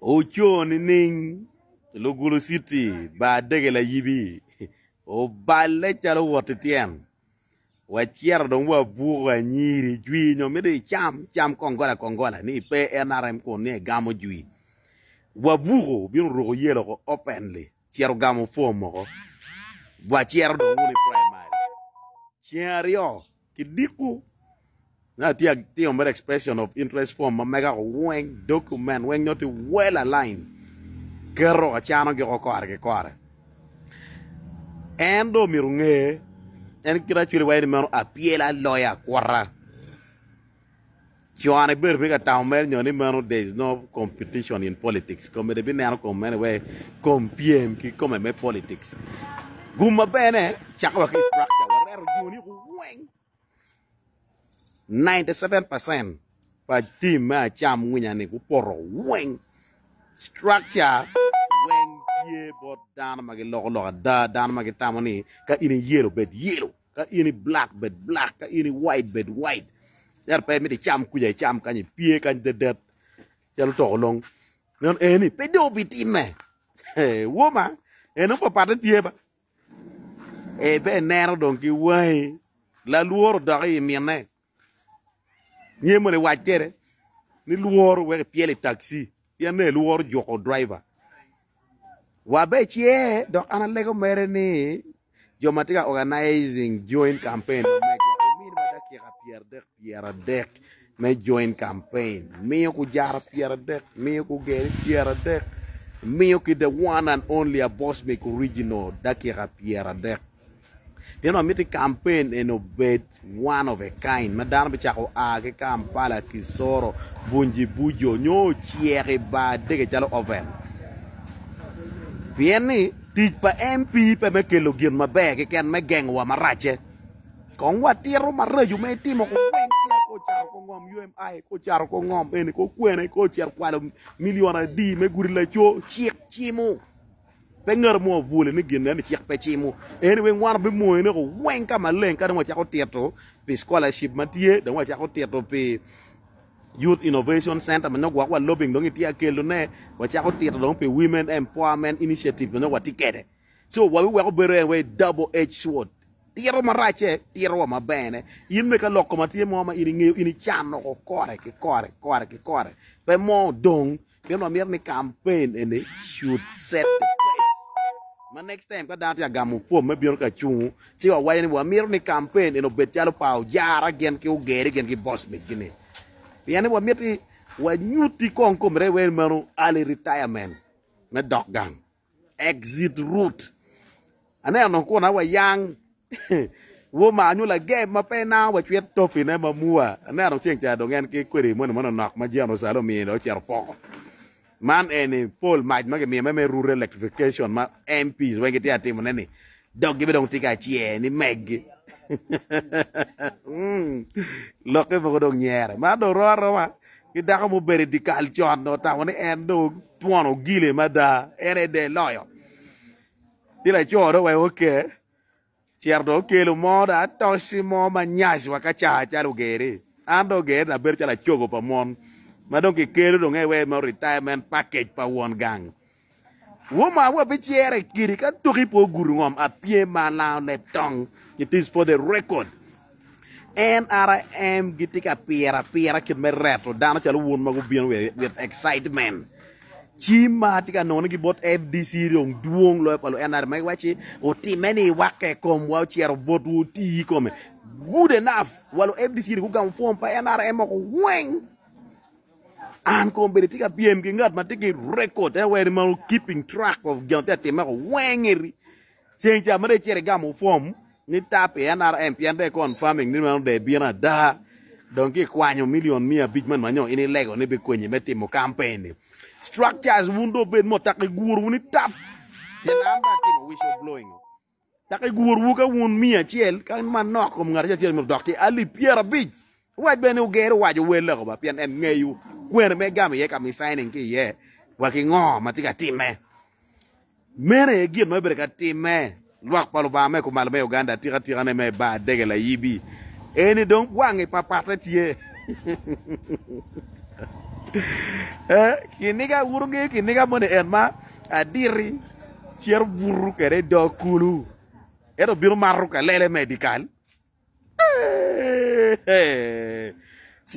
Oco nining Lugulu City bar dege layibi oballe calo wot i tyen. Wacito dong wabuko anyiri jwi nyo mito icam cam kongola kongola ni pe NRM kun ni egamo jwi. Wabuko obino ruko yelo ko openly cito gamo form oko. Wacito dong wunu i primary ceng aryo Kidiko me atye atimo mere expression of interest form ma mega ko weng document weng nyo tye well aligned keto acano gi oko kore ki kore en dong myero onge en kit actually waco ni meno apyela loyo akwota. Con ibedo piny ka tamo mere nyo ni meno there is no competition in politics kome dong ibineno kom meno wek kom pyem ki kome me politics. Gum maber ne cako wa ki i structure wareto joni weng 97% pa team me acam ngwinya ni gupoto weng structure weng tye bot dano ma giloko lok ada dano ma gitamo ni ka in iyelo bed yelo. Ka in i black bed black, ka in i white bed white. Ento pe imito icam kuca icam kany ipye kany dedet calo toko long. Meno eni pe dong obitimme. Woma, eno papatte tye ba. E be ineno dong ki wangi lalworo dok i minne. Nge mono iwac kwede ni lworo wek ipyel i taxi pien ne lworo juko driver. Wa be ce dok an alego mere ni Jo ma tye ka organizing join campaign ma megwa omini wa dakika pyeradek pyeradek me join campaign. Miyo ku jara pyeradek, miyo ku geri pyeradek, miyo ki the one and only Abosmic original dakika pyeradek. Pien wamiti campaign eni obed one of a kind ma dano bicako a ki Kampala, Kisoro, Bunjibujo nyo ocek i bar dege calo oven. Pien ni tic pa MP pe me kelo gin maber keken me gengo wa maracce. Kong watito maraco ma itimo ko weng peya ko ocato ko ngom UMI ko ocato ko ngom eni ko kwene ko ocito kwalo milion adi me gudi laco cik cimo. Pe ngat mo obwole ni gin eni cik pe cimo. Eni weng wan wabimoyo ne ko weng ka maleng ka dong wacako tito pi scholarship ma tye, dong wacako tito pi Youth Innovation Center ma nongo gwok wa lobbying dong itye akelo ne, wacako tito dong pi Women Empowerment Initiative ma nongo watye kede. So wabiweko bedo en wai double edge sword. Tito maracce, tito wa maber-ne. In me ka loko ma tye mo ma in ingeyo, in icano ko kore ki kore, kore ki kore. Pe mo odong Pien wamito ni campaign eni should set the pace. Ma next time ka dano tye ka gamo form me bino ka cungu, ci wawaco ni wamito ni campaign eni obed calo pa Ojara gin ki Ogeri gin ki boss megi ni. Pien ni wamiti wanyuti kong komere wer meno early retirement me dok gang. Exit route. Aneno dong kuna wa yang woma nyo lagem ma pe nanga wa cwit tofi ne ma mua. Aneno ceng ca dong en ki kodi moni manonok ma Jen Rosale omiyo dong ocito poko. Man eni pol mac ma kimiyo me me rural electrification ma MPs weng gitye ka timo ne ni dog gi be dong tye ka cer ni meggi. Lokke mogo dong nyere. Man dong rom aroma ki dako mubedo i dyekal con dong otamo ni en dong twon ogile mada, en aye dong eloyo. Ci laco dong weko oke, cito dong okelo mo dong atoci mo ma nyac wa ka caa calo ogeri. An dong ogeri dong abedo calo acogo pa mon ma dong kikelo dong ewe me retirement package pa won gang. Woma wabicere kidi ka toki pe ogudo ngom apye ma lango leb tong. It is for the record. NRM gitye ka piro apira kit me reto dano calo wun ma gubino with excitement. Cim ma atye ka nongo ki bot FDC dong dwong loyo pa lu NRM ma giwacci otimme ni iwakke i komwa ocito botwu oti i kome. Good enough wa lu FDC ni gugamo form pa NRM woko weng. An kombeddi atye ka pyem ki ngat ma tye ki record en weri ma keeping track of gin ma tye ka timme woko weng eri. Ceng ca ma dong icito igamo form ni tap i NRM pien dong i confirming ni meno dong ibino ada dong ki ikwanyo million 500 man ma nyo in ilego ni bikonyi me timo campaign ni. Structures wun dong wubed mot tak iguru wun itap pien an dong atimo whistle blowing. Dok igurwu ka wun miya acel, ka manok kom ngat acel acel myero odok ki alip 50. Wac bene ni Oger owaco wel loko ba, pien en ngeyo kwene ma egamo iye ka ma i-signing ki iye wa ki ngo ma tye ka timme. Meno aye gin ma obedo ka timme. Lwak pa Lubanga me kumalo me Uganda atika atikane me bar dege layibi eni dong wange papatte tye. Eh, kiniga, wun wungeyo kiniga moni en ma aditi cito buto kwede i dog kulu, ento bino mato kalele me dyekal.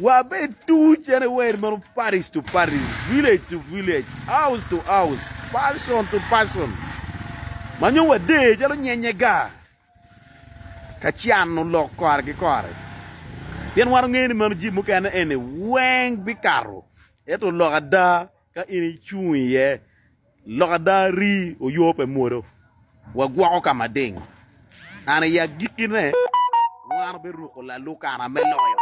Wabed tuc anywhere meno parish to parish, village to village, house to house, person to person ma nyo wader calo nyenye gar ka cano lok kore ki kore. Pien wan wangeyo ni meno jami mukene eni weng bikato ento lok ada ka in icung iye Lok ada rii oyo pe mwodo, wagwoko ka mading. An i agikkine, wan wabiruko lalukana me loyo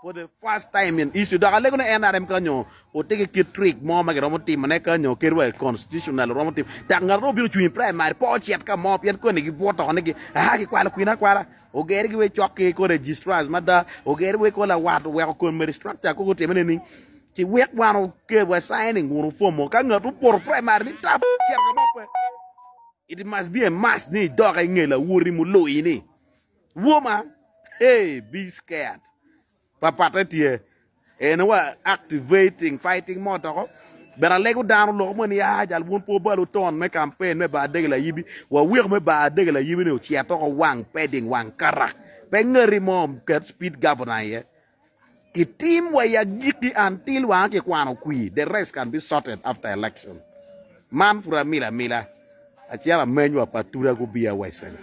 for the first time in history. Dok alego ni NRM kanyo ote ki kit trick mo ma giromo timone kanyo kadi wa i constitutional romo timo. Tak ngat romo bino cwiny i primary pe ocit ka mo pien koni gibwot oko ni gi aha kikwalo kwina akwala. Ogeri gi we cok ki ko registrars mada, ogeri we ko lawat oweko komedi structure koko otime nining. Ci wek wan okel wa signing wunu form mo ka ngat opoto primary ni tap cito ka mo pe. It must be a must ni idok i nge lawoti muluyi ni woma hey be scared. Papatte tye ene wa activating fighting mo toko bene alego dano loko mo ni aa jal wun pe wubalo ton me campaign me bar dege layibi wa weko me bar dege layibi ni ocit oko wang pedding wang karak pe ngati mo ket speed governor iye. Kitim wa i agikki until wanga kikwano kwir, the rest can be sorted after election. Man pud amilo amila, acito ameny wa pa Tura gubia wecena.